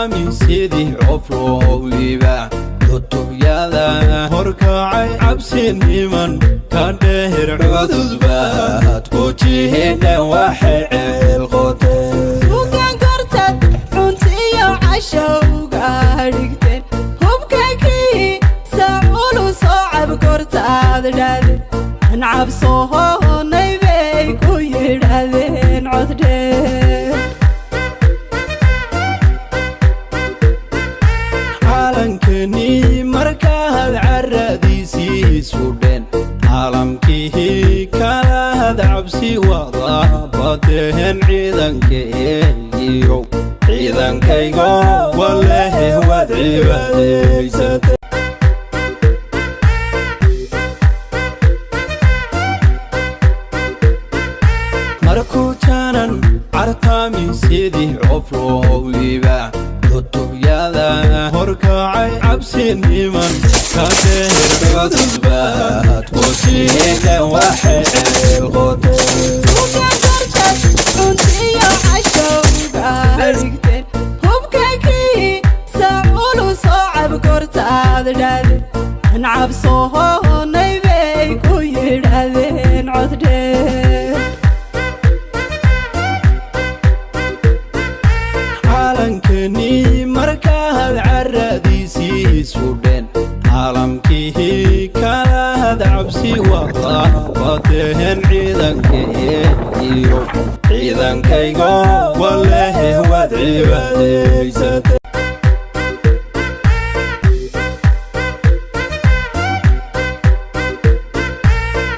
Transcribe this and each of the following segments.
Cartaami sidii coflowliba cutubyada horkacay cabsi niman ka dheher cududbaad ku jihidhan waxay ceel qoteen. Suukan kortad cuntiyo cashowga dhigteen, hubkakii saculu soo cab kortaad dhahde, cabsoonay bay ku yidhaahdeen coddheer. Calankeenii markaad caradiisii sudheen, caalamkii kalaad cabsi wada badeen. Ciidankeygiyo ciidankaygo walehe waad cibaadaysate. Markuu jaanan cartaami sidii coflowliba cutubyada horkacay cabsi niman ka dheher cududbaad ku jihidhan waxay ceel qoteen. Suukan kortad cuntiyo cashowga dhigteen, hubkakii saculu soo cab kortaad dhahde, cabsoonay bay ku yidhaahdeen coddheer. Calankeenii markaad caradiisii sudheen, caalamkii kalaad cabsi wada badeen. Ciidankeygiyo ciidankaygo walehe waad cibaadaysate.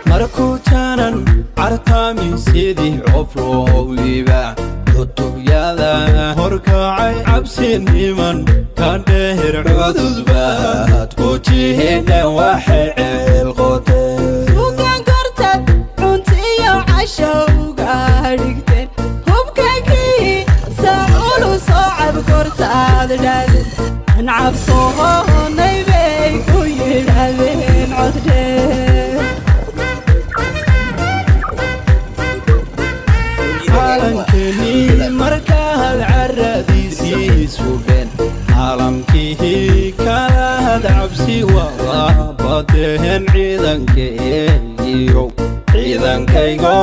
Markuu jaanan cartaami sidii coflowliba cutubyada horkacay cabsi niman ka dheher cududbaad ku jihidhan waxay ceel qoteen. Suukan kortad cuntiyo cashowga dhigteen, hubkakii saculu soo cab kortaad dhahde, cabsoonay bay ku yidhaahdeen coddheer. Calankeenii markaad caradiisii sudheen, caalamkii kalaad cabsi wada badeen. Ciidankeygiyo ciidankaygo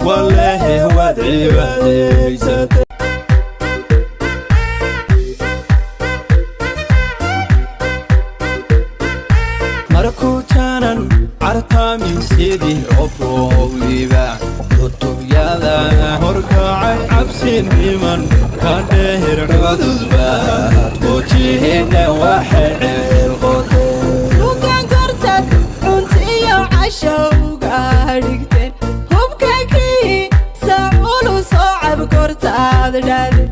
walehe waad cibaadaysate. Markuu jaanan cartaami sidii coflowliba cutubyada horkacay cabsi niman ka dheher cududbaad ku jihidhan waxay ceel qoteen. Suukan kortad cuntiyo cashowga dhigteen, hubkakii saculu soo cab kortaad dhahde,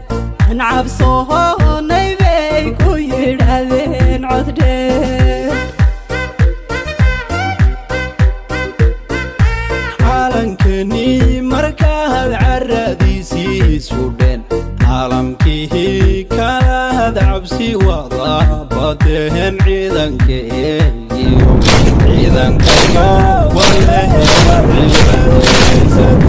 cabsoonay bay ku yidhaahdeen coddheer. Calankeenii markaad caradiisii sudheen, caalamkii kalaad cabsi wada badeen. Ciidankeygiyo ciidankaygo walehe waad cibaadaysate.